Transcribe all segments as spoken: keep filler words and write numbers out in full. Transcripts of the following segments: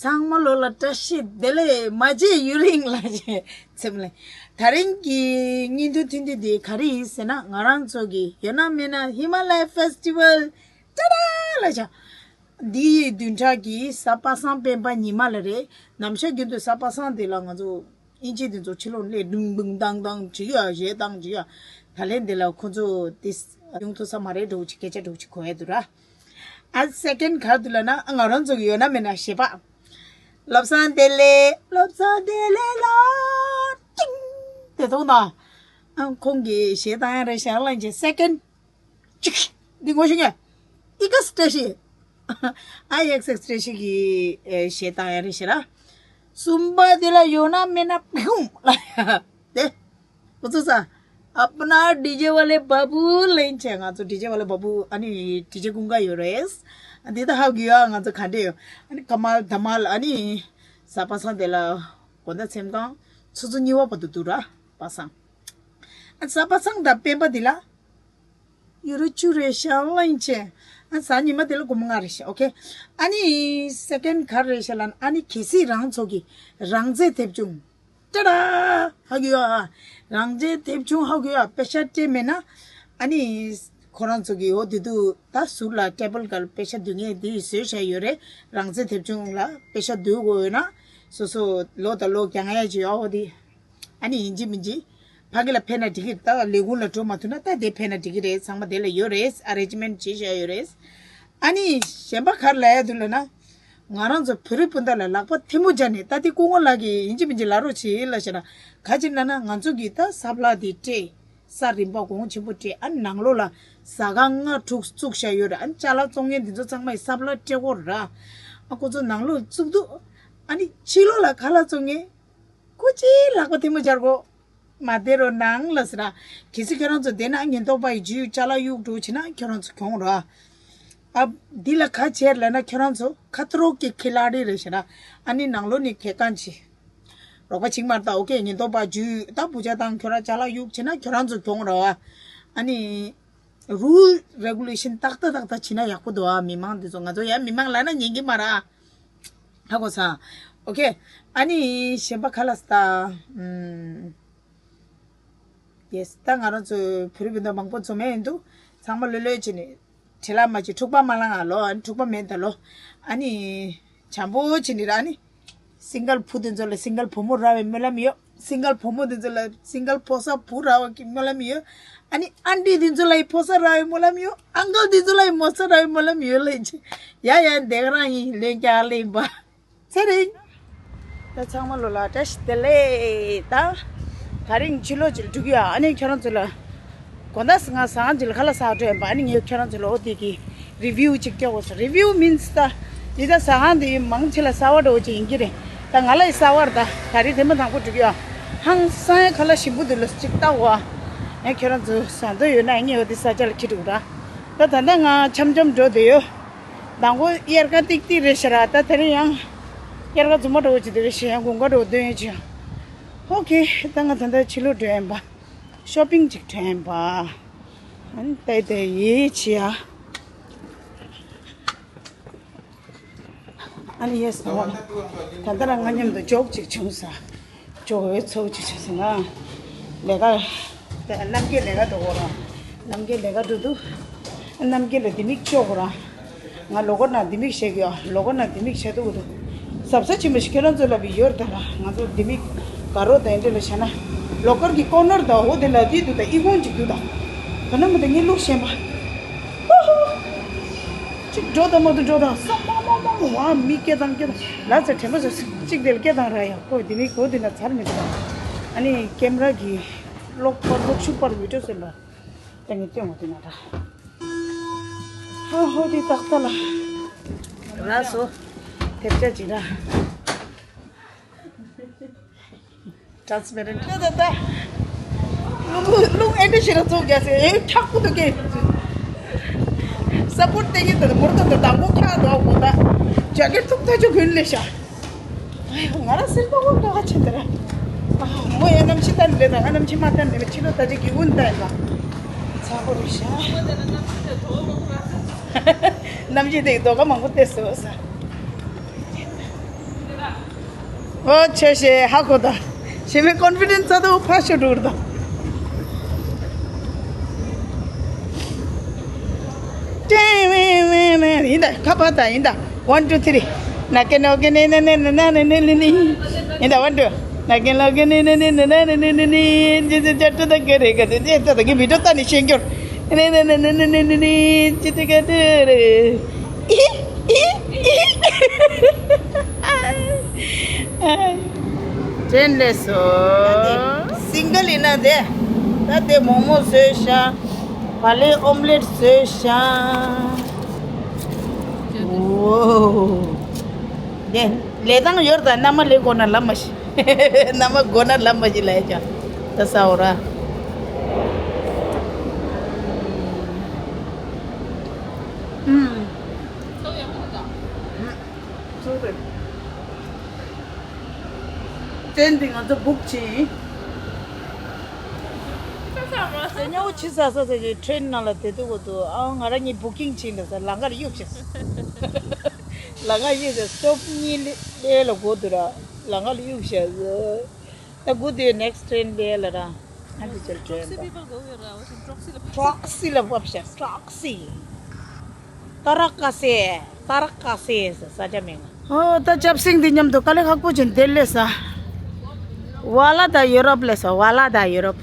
ཚང་མ་ལོ་ལ་བཀྲ་ཤིས་བདེ་ལེགས། མ་བརྗེད་ཡུན་རིང་ལ་བྱེད་ཚེམ་ལེ། ད་རིང་གི་བརྙན་ཐུང་ཐུང་ཐུང་འདི་ག་རེ་ཡིན་ཟེར་ན། ང་རང་ཚོ་གི་ཡོད་ན་མེད་ན་ཧི་མ་ལ་ཡ་ཕེ་སི་ཊི་བལ་ཏྲ་ཏྲ་ལ་བྱ། འདི་ཡི་བདུན་ཕྲག་གི་གཟའ་པ་སངས་སྤེན་པ་ཉི་མ་ལ་རེད། ནམ་ཞག་རྒྱུན་དུ་གཟའ་པ་སངས་འདི་ལ་ང་ཚོ་ཨིན་ཇི་འདི་ཚོ་ཕྱི་ལོགས་སླེབས་ཌུང་ཌུང་ཏང་ཏང་བྱེད་ཡ་གཞས་བཏང་བྱེད་ཡ། ད་ལན་འདི་ལ་ཁོ་ཚོ་ཏིས་ཡོང་ཐུབ་ས་མ་རེད་འགྲོ་ཅིག་སྐད་ཆ་འགྲོ་ཅིག་གོ་ཡ་འདུག་ར། ཨ་སེ་ཀེན་ག་རེ་འདུག་ལབ་ན། ང་རང་ཚོ་གི་ཡོད་ན་མེད་ན་གཞས་པ། བློ་བཟང་བདེ་ལེགས། བློ་བཟང་བདེ་ལེགས་ལ་ཏིང་དེ་ཐོང་ད། ཨ་ཁོང་གི་གཞས་བཏང་ཡ་རེད་ཤག་ལ་ཅེ་སེ་ཀེན་ཅིག་འདི་ངོ་ཤེས་ངས། ཨི་ཀ་སི་ཏྲེ་ཤི། ཨ་ཡེག་སི་ཨེག་སི་ཏྲེ་ཤི་གི་གཞས་བཏང་ཡ་རེད་ཤག་ར། གསུམ་པ་དེ་ལ་ཡོད་ན་མེད་ན་ཕིའུ་ལ་ཡ་དེ། ཁོ་ཚོ་ས། अपना डीजे वाले बाबू ལེན་ཆེ། ང་ཚོ་ཌི་ཇེ་ཝ་ལེ་བ་བུ། ཨ་ནི་ཌི་ཇེ་ཀུན་དགའ་ཡོད་རེད། འདི་ད་ཧ་གོ་ཡ། ང་ཚོ་ག་འདྲ་ཡོད། ཨ་ནི་ཀ་མལ་ད་མལ། ཨ་ནི་གཟའ་པ་སངས་དེ་ལ་དགོང་དག་མཚན་གང་ཆུ་ཚོད་གཉིས་པ་བར་དུ་འདུག་ར་པ་སངས། ཨ་གཟའ་པ་སངས་དང་སྤེན་པ་འདི་ལ་ཡུ་རོ་བཅུ་རེད་ཤག་ལེན་ཆེ། ཨ་གཟའ་ཉི་མ་དེ་ལ་སྒོར་མོ་ལྔ་རེད་ཤག་ཨོ་ཁེ། ཨ་ནི་སེ་ཀེན་ག་རེ་རེད་ཤག་ལབ་ན། ཨ་ནི་གལ་སྲིད་རང་ཚོ་གི་རང་བཙན་དེབ་ཆུང་ཏྲ་ཏྲ་ཧ་གོ་ཡ། རང་བཙན་དེབ་ཆུང་ཧ་གོ་ཡ། པེ་ཤ་སྤྲད་མེད་ན་ཨ་ནི་ཁོ་རང་ཚོ་གི་འོ་དེ་དུ་ད་ཟུར་ལ་ཊེ་བལ་སྒང་ལ་པེ་ཤ་བསྡུ་མཁན་དེ་བཟོས་བཞག་ཡོད་རེད། རང་བཙན་དེབ་ཆུང་ལ་པེ་ཤ་བསྡུ་དགོས་ཡོད་ན་སོ་སོ་ལོ་དང་ལོ་རྒྱག་ཡ་ཅིག་ཡོད། འོ་དེ་ཨ་ནི་ཡིན་གཅིག་མིན་གཅིག་ཕ་གི་ལ་ཕན་ན་འགྲིག་གི་རེད། ད་ལས་ཁུངས་ལ་འགྲོ་མ་ཐུབ་ན་ད་དེ་ཕན་ན་འགྲིག་གི་རེད། ཚང་མ་དེ་ལ་ཡོད་རེད། ཨ་རེན་ཇི་མེན་ཊི་བྱས་བཞག་ཡོད་རེད། ཨ་ནི་གཞན་པ་ག་རེ་ལབ་ཡ་འདུག་ལབ་ན། ང་རང་ཚོ་བོད་རིགས་སྤུན་ཟླ་ལ་ལག་པ་ཐལ་མོ་སྦྱར་ནས། ད་དེ་སྐུ་ངོ་ལགས་ཀྱིས་ཡིན་གཅིག་མིན་གཅིག་ལབ་རོགས་བྱེད་ལབ་བྱས་ན། ག་ཅི་ལབ་ན་ང་ཚོ་གིས་ད་ས་ཕླ་དེ་སྤྲད། ས་རིམ་པ་གོང་ཆེན་པོ་སྤྲད། ཨ་ནང་ལོགས་ལ་ཟ་ཁང་ལྔ་དྲུག་བཙུགས་བཞག་ཡོད་རེད། ཨ་ཅ་ལག་བཙོང་མཁན་འདི་ཚོ་ཚང་མ་ཡི་ས་ཕླ་སྤྲད་དགོས་རེད། ཨ་ཁོ་ཚོ་ནང་ལོགས་བཙུགས་འདུག་ཨ་ནི་ཕྱི་ལོགས་ལ་ཁ་ལག་བཙོང་མཁན་ཁོ་ཅིག་ལག་པ་ཐལ་མོ་སྦྱར་དགོས། མ་བསྡད་རོགས་གནང་ལབ་ཟེར་ར། གལ་སྲིད་ཁྱོད་རང་ཚོ་བསྡད་ན་ཉེན་རྟོག་པ་ཡི་ཇུས་ཅ་ལག་གཡུག་འགྲོ་བྱེད་ན་ཁྱོད་རང་ཚོ་གྱོང་ར། ཨ་འདི་ལ་ག་བྱས་ལབ་ན་ཁྱོད་རང་ཚོ་ཁ་ཐོར་གི་ཁི་ལ་རི་རེད་ཟེར་ར། ཨ་ནི་ནང་ལོགས་ནས་གད་གང་བྱེད། རོགས་པ་བྱེད་མ་ད་ཨོ་ཁེ། ཉེན་རྟོག་པ་ཇུས་ད་བུ་ཆ་བཏང་ཁྱོད་རང་ཅ་ལག་གཡུག་བྱེད་ན་ཁྱོད་རང་ཚོ་གྱོང་ར། ཨ་ནི་རུལ་རེ་གུ་ལེ་ཤན་ཏག་ཏག་ཏག་ཏག་བྱེད་ན་ཡག་པོ་འདུག་ཨ་མི་མང་འདི་ཚོ། ང་ཚོ་ཡང་མི་མང་ལབ་ན་ཉན་གི་མ་ར། ཧ་གོ་ས། ཨོ་ཁེ། ཨ་ནི་གཞན་པ་ག་ལ་ས་ད། ཨམ། ཡེས། ད་ང་རང་ཚོ་བོད་རིགས་སྤུན་ཟླ་མང་པོ་འཛོམས་ཡས་འདུག་ཚང་མ་ལྷོད་ལྷོད་བྱས་ནས་བྲེལ་ལ་མ་བྱེད། འཁྲུག་པ་མ་ལངས་ཨ་ལོ། ཨ་ནི་འཁྲུག་པ་མེད་ད་ལོ། ཨ་ནི་བྱམས་པོ་བྱས་ནས་ར། ཨ་ནི་སིང་གལ་བུ་དེ་ཚོ་ལ་སིང་གལ་བུ་མོ་རག་པའི་སྨོན་ལམ་ཡོད། སིང་གལ་བུ་མོ་དེ་ཚོ་ལ་སིང་གལ་ཕོ་གསར་བུ་རག་པའི་སྨོན་ལམ་ཡོད། ཨ་ནི་ཨན་ཊི་དེ་ཚོ་ལ་ཡི་ཕོ་གསར་རག་པའི་སྨོན་ལམ་ཡོད། ཨང་ཀལ་དེ་ཚོ་ལ་ཡི་མོ་གསར་རག་པའི་སྨོན་ལམ་ཡོད་ལེ། ཡ་ཡ་འདི་ག་རང་ཡིན་ལོན་ཀྱང་ལེན་པ། ཚེ་རིང་། ད་ཚང་མ་ལོ་ལ་བཀྲ་ཤིས་བདེ་ལེགས། ད་དེ་རིང་ཕྱི་ལོགས་ཅིག་འགྲོ་གི་ཡོད། ཨ་ནི་ཁྱོད་རང་ཚོ་ལ་དགོང་དག་ང་ཟ་ཁང་ཅིག་ལ་ཁ་ལག་ཟ་འགྲོ་ཡིན་པ། ཨ་ནི་ངས་ཁྱོད་རང་ཚོ་ལ་འོ་དེ་གི་རི་བིའུ་ཅིག་སྐྱོ་དགོས་སོ། རི་བིའུ་མིན་སི་ད་འདི་ད་ཟ་ཁང་འདི་མང་ཆེ་ལ་གསར་པ་འདྲ་བོ་ཅིག་ཡིན་གྱི་རེད། ད་ང་ལ་ཡི་གསར་པ་རེད། ད་དེ་རིང་ཐེངས་མ་དང་པོ་འགྲོ་གི་ཡོད། ཧང་སང་ཡ་ཁ་ལག་ཞིམ་པོ་འདུག་ལ་ཅིག་ལྟ་འོ། ཨ་ཁྱོད་རང་ཚོ་ཟ་འདོད་ཡོད་ན་ངས་འོ་དེ་ས་ཆ་ལ་ཁྱེར་འགྲོ་ར། ད་ད་ལྟ་ང་འཆམ་འཆམ་འགྲོ་བསྡད་ཡོད། མདང་དགོང་དབྱར་ཁ་ཏིག་ཏིག་རེད་ཤག་ར། ད་དེ་རིང་ཡང་དབྱར་ཁ་རྫུན་མ་འདྲ་བོ་ཅིག་དེ་རེད་ཤག་ཡང་དགུན་ཁ་འདྲ་བོ་སྟོན་ཡོད་ཅིག་ཨོ་ཁེ། ད་ང་ད་ལྟ་ཕྱི་ལོགས་འགྲོ་ཡིན་པ། ཤོ་པིང་ཅིག་འགྲོ་ཡིན་པ། ཨ་ནི་ད་ད་ཡེ་ཆི་ཡ། ཨ་ནི་ཡེ་སི། ད་ལྟ་རང་ང་མཉམ་དུ་ཇོག་ཅིག་བྱུང་ས། ཇོག་འོས་ཚོགས་ཅིག་བྱུང་ས་ན། ལས་ཀ། རྣམ་རྒྱལ་ལས་ཀ་འགྲོ་གོ་ར། རྣམ་རྒྱལ་ལས་ཀ་འགྲོ་དུས། རྣམ་རྒྱལ་ལ་ལྡེ་མིག་གཅོག་གོ་ར། ང་ལོ་གོ་ན་ལྡེ་མིག་བཤད་གི་ཡོད། ལོ་གོ་ན་ལྡེ་མིག་བཤད་དུ་གོ་དུ། གཟབ་གཟབ་ཆེན་པོ་ཞིག་ཁྱེད་རང་ཚོ་ལ་བི་ཡོད་ད་ར། ང་ཚོ་ལྡེ་མིག་དགའ་རོགས་དང་འདྲ་ལ་བྱས་ན། ལོ་ཀར་གི་ཀོ་ནར་དང་འོ་དེ་ལ་དེ་འདུག་ད་ཨི་ཁུང་ཅིག་འདུག་ད། ད་ནམ་དེ་ངའི་ལུག་ཤན་པ། ཧོ་ཧོ། ཅིག་འགྲོ་དང་མ་འདུག་འགྲོ་དང་ས་མ་མ་མ་མ་བ་མི་སྐད་དང་སྐད་དང་ལ་ཚ་དྲན་པ་ཚ་ཅིག་དེ་ལ་སྐད་དང་ར་ཡ་ཁོ་དེ་མི་གོ་དེ་ན་ཚར་མི་འདུག་ཨ་ནི་ཀེམ་ར་གི་གློག་པར་གློག་ཤུགས་པར་བི་ཌིའོ་སེམས་པ་ད་ངས་སྟོན་འོ་དེ་ན་ར། ཧ་ཧོ་དེ་ཏག་ཏག་ལ་ར་སོ་ཐེབས་ཆ་ཅིག་ར། ཊ་རན་སི་པེ་རེན་ཊི། ད་ད་ད། རླུང་རླུང་ཨེ་འདྲ་ཞིག་ལ་བཙོག་རྒྱག་ཟེར། ཨེ་འཁྱག་པོ་འདུག་གས། ས་པོར་ཊི་སྟེང་གི་ད་མོར་ད་ད་དང་པོ་འཁྱག་འདུག་གོ། ད་ཇེ་ཀེ་ཊི་ཐུག་ཐག་ཆོད་གོན་ལེ་ཤ། ཨ་ཡོ་ང་རང་སེར་པོ་གོ་འདུག་ཧ་ཆེ་ད་ར། ཨ་མོ་ཡ་གནམ་གཤིས་ད་ལེ་ད་ང་གནམ་གཤིས་མ་ད་ནས་ཕྱི་ལོ་ད་ཅིག་གི་ཨུན་ད་ཡིན་པ། ཚ་པོ་རེད་ཤ། གནམ་གཤིས་དེ་རྡོ་ཁ་མང་པོ་བལྟས་སོ་ས། ཨོ་ཆེ་ཤེ་ཧ་གོ་ད། ཞེ་མེ་ཀོན་ཕི་ཌེན་སི་ཚ་དོ་ཕ་ཤོ་འགྲོ་གི་རེད་ད། ཡིན་ད་ཁ་པར་ད་ཡིན་ད། One two three. ན་ཀེ་ན་ཀེ་ནེ་ནེ་ནེ་ནེ་ནེ་ནེ་ནེ་ནེ། ཡིན་ད། One two. ན་ཀེ་ན་ཀེ་ནེ་ནེ་ནེ་ནེ་ནེ་ནེ་ནེ་ནེ། ཇི་ཇི་ཇ་ཏུ་ད་ཀེ་རེ་ག་ཏེ་ཏེ་ད་གི་བི་ཌི་ཡོ་ད་ནི་ཤེས་འགྱུར། ནེ་ནེ་ནེ་ནེ་ནེ་ནེ་ནེ་ནེ། ཇི་ཏི་ག་ཏུ་རེ། ཨི་ཨི་ཨི། དྲན་ལས་སོ། སིང་གལ་ཡིན་ན་དེ། ད་དེ་མོག་མོག་བཟོས་ཤག་བག་ལེབ་ཨོམ་ལེཊ་བཟོས་ཤག་འོ། དེ་ལས་སྟངས་ཡོད་ད། མནའ་མ་ལས་དགོས་ན་ལབ་མ་ཤི། མནའ་མ་དགོས་ན་ལབ་མ་ཤི་ལབ་ཡ་ཅག་ད་ས་འོ་ར། ཨུམ། ཚོགས་རེད། ཏན་ཏན་ང་ཚོ་བུག་བྱས་ཡིན། དེ་ཉལ་བོ་ཆི་ཟ་ས་ཟེར་གྱི་ཁྲེན་ནང་ལ་དེ་དུ་གོ་དུ་ཨང་ང་རང་གཉིས་བུ་ཀིང་བྱས་འདུག་ས་ལམ་ཁ་ལ་གཡུག་བྱས། ལམ་ཁ་གཡུག་བྱས་སི་ཊོབ་གཉིས་ལེ་ལ་གོ་དུ་ར་ལམ་ཁ་ལ་གཡུག་བྱས་ཟེར། ད་གུ་དེ་ནེག་སི་ཊི་ཁྲེན་ལེ་ལ་ར་ཨ་འདི་ཅལ་ཁྲེན་ད། ཊོག་སི་ལ་བབས་ཤག་ཊོག་སི། ཏ་ར་ཀ་སེ། ཏ་ར་ཀ་སེ་ཟེར་ས་ཆ་མིང་། ཨོ་ད་ཆབ་སྲིད་འདི་མཉམ་དུ་དཀའ་ལས་ཁག་པོ་ཅིག་འདིར་སླེབས་ས། ཝ་ལ་དང་ཡུ་རོབ་སླེབས་ས། ཝ་ལ་དང་ཡུ་རོབ།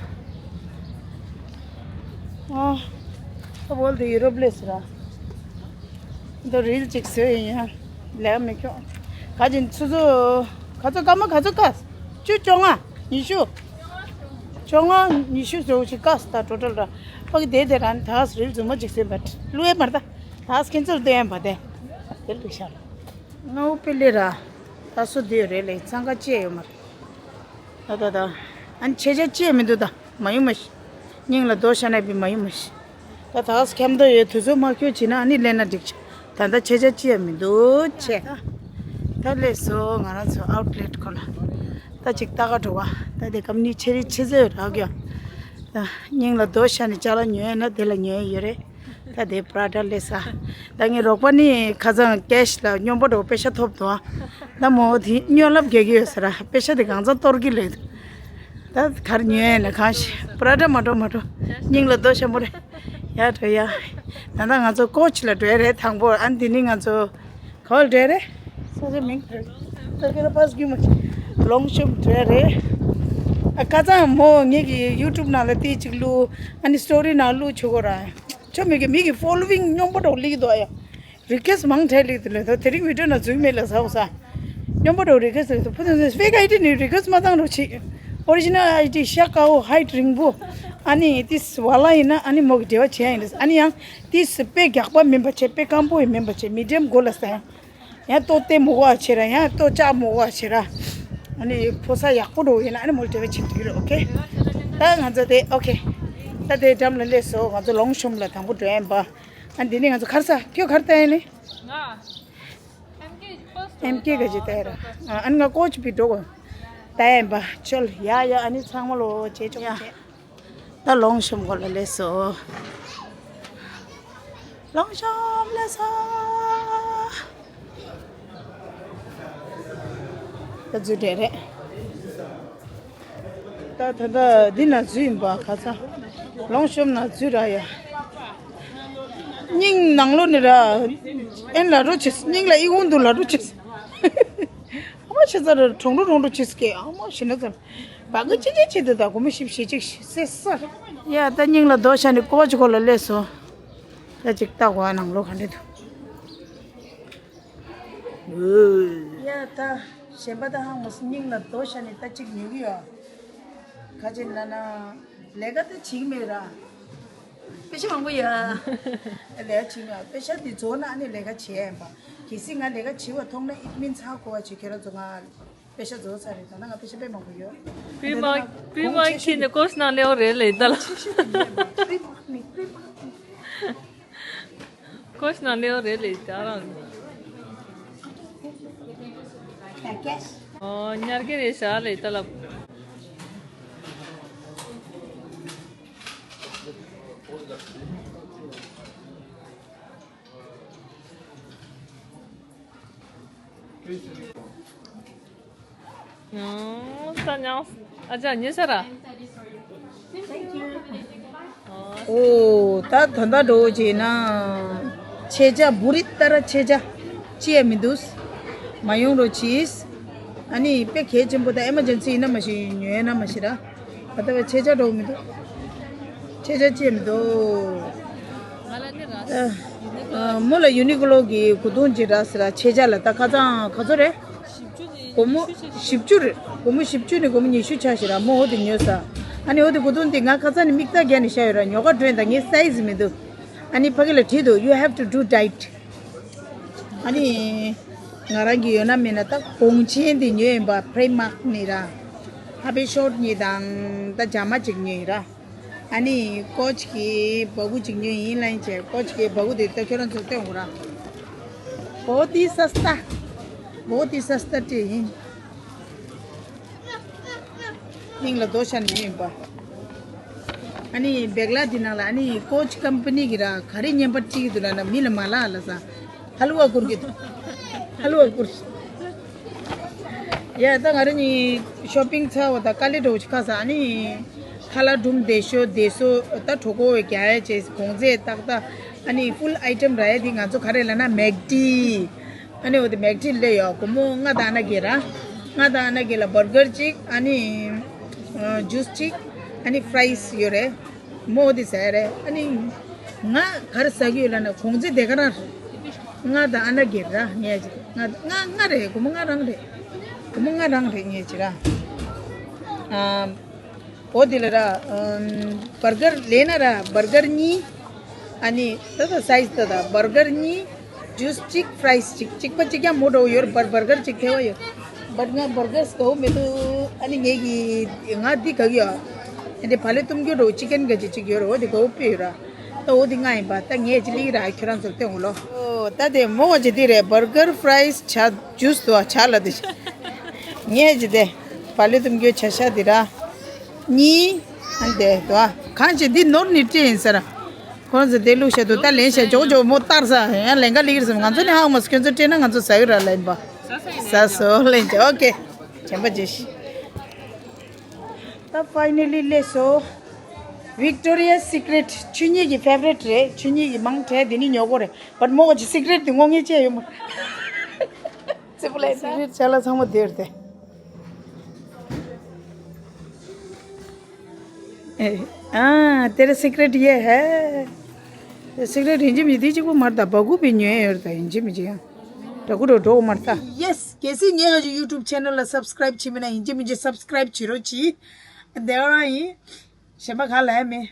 ཨོ། ད་བོལ་དེ་ཡུ་རོབ་སླེབས་ས་ར། འདི་རིལ་ཅིག་བཟོས་ཡིན་ཡང་ལས་མི་ཁྱོག་ག་ཅིན་ཆུ་ཚོད་ག་ཚོད་སྐར་མ་ག་ཚོད་བཀག་བཅུ། བཅོ་ལྔ། ཉི་ཤུ། བཅོ་ལྔ་ཉི་ཤུ་ཟེར་བ་ཞིག་བཀག་ད་ཊོ་ཊལ་ར། ཕ་གི་དེ་དེ་རང་དག་རིལ་རྫུན་མ་ཅིག་བཟོས་པ་བླུ་ཨེ་མར་ད་དག་ཁྱེད་ཚོར་བསྟན་པ་དེ་དེ་ལུགས་ཤར། ང་འུ་པེ་ལེ་ར། ད་སུ་དེ་རེད་ལེ་འཚང་ཁ་ཅི་ཡོད་མ་རེད། ད་ད་ད། ཨ་ནི་ཆེ་ཆ་ཅི་མི་འདུག་ད་མ་ཡུམ་མ་ཤི། སྙིང་ལ་རྡོ་ཤ་ན་བི་མ་ཡུམ་མ་ཤི། ད་དག་ཁྱམ་དོ་ཡོད་དུས་ཚོད་མ་ཁྱོད་བྱིན་ན་ཨ་ནི་ལེན་ན་འགྲིག་ཆ། ད་ད་ཆེ་ཆ་ཅི་ཡང་མི་འདུག་ཆེ། ད་ལས་སོ་ང་རང་ཚོ་ཨའུ་ཊི་ལེ་ཊི་ཁོ་ལ། ད་ཅིག་ལྟ་ག་འགྲོ་བ། ད་དེ་ཀམ་ནི་ཆེ་རི་ཆེ་ཟེར་རག་ཡོད། ད་སྙིང་ལ་རྡོ་ཤ་ནི་ཅ་ལག་ཉོས་ན་དེ་ལ་ཉོས་ཡོད་རེད། ད་དེ་པྲ་ཌ་ལས་ས། ད་ངའི་རོགས་པ་ནི་ཁ་སང་ཀེཤ་ལ་སྙོམས་པོ་འགྲོ་པེ་ཤ་ཐོབ་འདུག་ད་མོ་དེ་སྨྱོན་ལབ་རྒྱག་གི་ཡོད་ས་ར་པེ་ཤ་དེ་གང་ཚང་གཏོར་གི་ལེགས་འདུག་ད་གར་ཉོས་ཡ་ན་གང་ཤེས་པྲ་ཌ་མ་འགྲོ་མ་འགྲོ། སྙིང་ལ་རྡོ་ཤ་མོ་རེད། ཡ་འགྲོ་ཡ། ད་ལྟ་ང་ཚོ་ཀོ་ཆི་ལ་འགྲོ་ཡ་རེད་དང་པོ། ཨ་ནི་དེ་ནི་ང་ཚོ་ག་བར་འགྲོ་ཡ་རེད། ས་ཆ་མིང་ད་ག་ར་པཱས་རྒྱུ་མ་ལོང་ཤོམ་འགྲོ་ཡ་རེད། ཨ་ཁ་སང་མོ་ངེད་ཀྱི་ཡུ་ཊུབ་ནང་ལ་དེ་གཅིག་བླུགས། ཨ་ནི་སི་ཊོ་རི་ནང་བླུགས་ཆོག་གོ་ར། ཆོ་མི་གི་མི་གི་ཕོ་ལོ་ཝིང་སྙོམས་པོ་འགྲོ་ལིག་དོ་ཡ། རི་ཀེ་སི་མང་དྲགས་ལིག་དོ་ལེ་དོ་དེ་རིང་བི་ཌི་ཡོ་ནང་འཛུལ་མེད་ལ་ཟ་འོ་ས། སྙོམས་པོ་འགྲོ་རི་ཀེ་སི་ལིག་དོ་ཕུ་དོན་སེ་ཕེག་ཨའི་ཌི་ནི་རི་ཀེ་སི་མ་བཏང་རོགས་བྱེད། ཨོ་རི་ཇི་ནལ་ཨའི་ཌི་ཤ་དཀར་བོ་ཧའིཊ་རིང་པོ། ཨ་ནི་ཏིས་ཝ་ལ་ཡིན་ན་ཨ་ནི་མོ་གི་འབྲེལ་བ་བྱེད་ཡ་ཡིན་རེད། ཨ་ནི་ཡང་ཏིས་དཔེ་རྒྱག་པ་མིན་པ་བྱེད་དཔེ་སྐམ་པོ་ཡི་མིན་པ་བྱེད་མི་ཌི་ཡམ་གོ་ལ་ས་ཡང་། ཡང་ལྟོ་ལྟད་མོ་བ་བྱེད་ར་ཡང་ལྟོ་ལྕགས་མོ་བ་བྱེད་ར། ཨ་ནི་ཕོ་ས་ཡག་པོ་འགྲོ་ཡིན་ན་ཨ་ནི་མོ་འབྲེལ་བ་བྱེད་ཐུབ་ཀྱི་རེད། ཨོ་ཁེ། ད་ང་ཚོ་དེ་ཨོ་ཁེ། ད་དེ་འགྲམ་ལ་སླེབས་སོ། ང་ཚོ་ལོང་ཤོམ་ལ་དང་པོ་འགྲོ་ཡིན་པ། ཨ་འདི་ནི་ང་ཚོ་གར་ས་ཁྱོད་གར་ལྟ་ཡིན་ལེ། ང་ཨེམ་ཀེ་ཕར་སི་ཊི་ཨེམ་ཀེ་ག་ཅི་ལྟ་ཡིན་ར། ཨ་ནི་ང་ཀོ་ཆི་པི་འགྲོ་གོ། ལྟ་ཡིན་པ་ཆོལ་ཡ་ཡ། ཨ་ནི་ཚང་མ་ལོ་བྱེད་ཆོག་ཡ། བྱེད། ད་ལོང་ཤོམ་གོ་ལ་སླེབས་སོ། ལོང་ཤོམ་སླེབས་སོ། ད་འཛུལ་འདྲ་རེད། ད་ད་ད་འདི་ན་འཛུལ་ཡིན་པ་ཁ་ཚ། ལོང་ཤོམ་ན་འཛུལ་ར་ཡ། སྙིང་ནང་ལོ་ནི་ར། ཨེན་ལ་རོ་ཆེས་སྙིང་ལ་ཨི་ཧུང་དུ་ལ་རོ་ཆེས། ཨ་མ་ཆེ་ཚ་ར་གྲོང་རོ་གྲོང་རོ་ཆེས་ཀྱི་ཨ་མ་ཞེ་ན་ཚ། བ་གི་ཅི་ཅི་ཆེ་དུ་ད་གོ་མི་ཤིབ་ཤེ་ཅིག་སེ་ས། ཡ་ད་སྙིང་ལ་རྡོ་ཤ་ནི་ཀོ་ཆི་གོ་ལ་སླེབས་སོ། ད་ཅིག་ལྟ་གོ་ཨ་ནང་ལོ་ག་འདྲ་འདུག་ཡ་ད་གཞན་པ་ད་ཧང་མོ་སྙིང་ལ་རྡོ་ཤ་ནི་ད་ཅིག་ཉོ་གི་ཡོད། ག་ཅི་ན་ན་ལས་ཀ་ད་བྱེད་ཀྱི་མེད་ར། པེ་ཤ་མང་པོ་ཡ། ལས་ཀ་བྱེད་མེད་པེ་ཤ་འདི་རྫོགས་ན་ཨ་ནི་ལས་ཀ་བྱེད་ཡ་ཡིན་པ། གལ་སྲིད་ང་ལས་ཀ་བྱེད་པ་མཐོང་ན་ཨིད་མིན་ཚ་གོ་བ་བྱེད་ཁྱེད་རང་ཚོ་ང་པེ་ཤ་རྫོགས་ཚར་རེད། ད་ན་ང་པེ་ཤ་དཔེ་མང་པོ་ཡོད། པི་མ་པི་མ་ཁྱི་ནི་ཀོ་ཤ་ན་ལེའོ་རེད་ལེ་ད་ལ། ཀོ་ཤ་ན་ལེའོ་རེད་ལེ་ད་རང་། ཨོ་ཉར་གི་རེད་ཤག་ལེ་ད་ལ། ཨོ་ད་ཉང་ཨ་ཅག་ཉེ་ས་ར། ཨོ་ད་ད་ལྟ་འགྲོ་བྱས་ན་ཆེ་ཆ་བུ་རི་ལྟར་ཆེ་ཆ་ཅི་ཡང་མི་འདུག་མ་ཡོང་རོགས་གྱིས། ཨ་ནི་དཔེ་གལ་ཆེན་པོ་ད་ཨེ་མར་ཇེན་སི་ཡིན་ན་མ་ཤེས་ཉོས་ན་མ་ཤེས་ར། ད་ལྟ་བའི་ཆེ་ཆ་འགྲོ་མི་འདུག་ཆེ་ཆ་ཅི་ཡང་མི་འདུག་ཨ། ཨ། མོ་ལ་ཡུ་ནི་ཀོ་ལོ་གི་གོས་ཐུང་ཅིག་རག་ཟེར་ར། ཆེ་ཆ་ལ་ད་ཁ་སང་ག་ཚོད་རེད། སྒོར་མོ་བཞི་བཅུ་རེད། སྒོར་མོ་བཞི་བཅུ་ནས་སྒོར་མོ་ཉི་ཤུ་ཆགས་ཤག་ར། མོ་འོ་དེ་ཉོས་ས། ཨ་ནི་འོ་དེ་གོས་ཐུང་དེ་ང་ཁ་སང་ནས་མིག་རྟགས་བརྒྱབ་ནས་བཞག་ཡོད་ར། ཉོ་ག་འགྲོ་ཡིན། ད་ངའི་སའི་ཛི་མི་འདུག་ཨ་ནི་ཕ་གི་ལ་དྲིས་འདུག You have to do diet. ཨ་ནི་ང་རང་གི་ཡོད་ན་མེད་ན་ད་གོང་ཆེན་དེ་ཉོས་ཡིན་པ། Primark ནས་ར། ཧ་པི་ཤོར་གཉིས་དང་ད་ཇ་མ་གཅིག་ཉོས་ཡིན་ར། ཨ་ནི་ཀོ་ཅི་གི་སྦ་ཁུག་ཅིག་ཉོས་ཡིན་ལབ་ཡིན་བྱས། ཀོ་ཅི་གི་སྦ་ཁུག་དེ་ད་ཁྱོད་རང་ཚོ་སྟོན་དགོས་ར། बहुत ही सस्ता, बहुत ही सस्ता ཏྲེ་ཡིན། སྙིང་ལ་རྡོ་ཤར་ནས་ཡོད་ཡིན་པ། ཨ་ནི་བེག་ལ་དེ་ནང་ལ་ཨ་ནི་ཀོ་ཅི་ཀམ་པ་ནི་གི་ར་ག་རེ་བརྙན་པར་བྲིས་ཀྱི་འདུག་ལབ་ན་མི་ལ་མ་ལ་ལ་ས། ཧ་ལུ་བ་སྐུར་གི་འདུག་ཧ་ལུ་བ་སྐུར། ཡ་ད་ང་རང་གཉིས་ཤོ་པིང་ཚར་བ་དང་དཀའ་ལས་འདྲ་བོ་ཞིག་ཁག་སོང་། ཨ་ནི་ཁ་ལག་སྒྲུང་བདེ་ཤོས་བདེ་སོ་ད་གྲོད་ཁོག་རྒྱག་ཡ་བྱས། གོང་ཚད་ཏག་ཏག་ཨ་ནི་ཕུལ་ཨའི་ཊེམ་རག་ཡ་དེ་ང་ཚོ་ག་རེ་ལབ་ན་མེག་ཌི། ཨ་ནི་འོ་དེ་མེག་ཌི་སླེབས་ཡོད། སྒོར་མོ་ལྔ་དང་ཨ་ན་བརྒྱད་ར། ལྔ་དང་ཨ་ན་བརྒྱད་ལ་བར་གར་གཅིག་ཨ་ནི་ཨ་ཇུས་གཅིག་ཨ་ནི་ཕ་རའི་སི་ཡོད་རེད། མོ་འོ་དེ་ཟ་ཡ་རེད། ཨ་ནི་ང་ག་རེ་ཟ་གི་ཡོད་ལབ་ན་གོང་ཚད་དེ་ག་རང་རེད། ལྔ་དང་ཨ་ན་བརྒྱད་ར། ངས་ཅིག་ལྔ་ལྔ་ལྔ་རེད། སྒོར་མོ་ལྔ་རང་རེད། སྒོར་མོ་ལྔ་རང་རེད། ངས་ཅིག་ར། ཨ། འོ་དེ་ལ་ར། ཨམ། བར་གར་ལེན་ན་ར་བར་གར་གཉིས། ཨ་ནི་ད་ད་སའི་ཛི་ད་ད་བར་གར་གཉིས། ཇུས་གཅིག་ཕ་རའི་སི་གཅིག་གཅིག་པ་གཅིག་ཀྱང་མོ་འདྲ་བོ་ཡོད་རེད། བར་བར་གར་གཅིག་ཐེ་བ་ཡོད། བར་ང་བར་གར་དགའ་བོ་མི་འདུག་ཨ་ནི་ངེད་ཀྱི་ང་འདི་དགའ་གི་ཡོད། ཨ་འདི་བག་ལེབ་གཏུམ་རྒྱུ་འདྲ་བོ་ཅི་ཀན་ག་ཅིག་ཅིག་ཡོད་རེད། འོ་དེ་དགའ་བོ་དཔེ་ཡོད་ར། ད་འོ་དེ་ལྔ་ཡིན་པ། ད་ངས་ཅི་ལིག་ར་ཁྱོད་རང་ཚོར་སྟོན་འོ་ལོ། ཨོ་ད་དེ་མོ་བ་ཅི་འདི་རེད། བར་གར་ཕ་རའི་སི་ཇུས་དོ་ཆ་ལ་དེ། ངས་ཅི་དེ་བག་ལེབ་གཏུམ་རྒྱུ་ཆ་ཤ་འདི་ར། གཉིས། ཨ་འདི་དོ། གང་ཅི་འདི་ནོར་ནི་སྤྲད་ཡིན་ཟེར། ཁོང་ཚོ་དེ་བླུགས་བཞག་འདུག་ད་ལེན་བཞག་འཇོག་འཇོག་མོ་ལྟར་ས་ཡང་ལེན་ག་ལིག་རེད་བསམ། ང་ཚོ་ནི་ཧང་མ་སོ་ཁྱོད་ཚོ་སྤྲད་ན་ང་ཚོ་ཟ་གི་ར་ལེན་པ། ཟ་སོ་ལེན་བྱ། ཨོ་ཀེ། དྲན་པ་བརྗེད་ཤིག་ད་ཕའི་ནལ་ལི་སླེབས་སོ། Victoria's Secret ཁྱོད་གཉིས་ཀྱི་ཕེ་ཝ་རི་ཊི་རེད། ཁྱོད་གཉིས་ཀྱི་མང་དྲགས་དེ་ནི་ཉོ་དགོས་རེད། བཊ་མོ་ག་ཅི་སི་ཀི་རེཊ་དེ་ངོ་ངས་བྱས་ཡོད་མ། རེད། ཙི་པུ་ལས་ད། སི་ཀི་རེཊ་ཆ་ལ་ཚང་མ་དེར་དེ། ཨེ། ཨ། དེར་སི་ཀི་རེཊ་ཡེ་ཧེ། སི་ཀི་རེཊ་ཡིན་གཅིག་མིན་གཅིག་དེ་གཅིག་པོ་མ་རེད། ད་སྦ་ཁུག་པའི་ཉོས་ཡོད་རེད། ད་ཡིན་གཅིག་མིན་གཅིག་ཡང་། ད་ཁུ་འགྲོ་འགྲོ་མ་རེད་ད། ཡེ་སི། གལ་སྲིད་ངའི་ཨ་ཅག་ཡུ་ཊུབ་ཆེ་ནལ་ལ་སབ་སི་ཀ་རེབ་བྱས་མེད་ན་ཡིན་གཅིག་མིན་གཅིག་སབ་སི་ཀ་རེབ་བྱེད་རོགས་གྱིས། དེ་རང་ཡིན། གཞན་པ་ག་ལ་ཡ་མེད།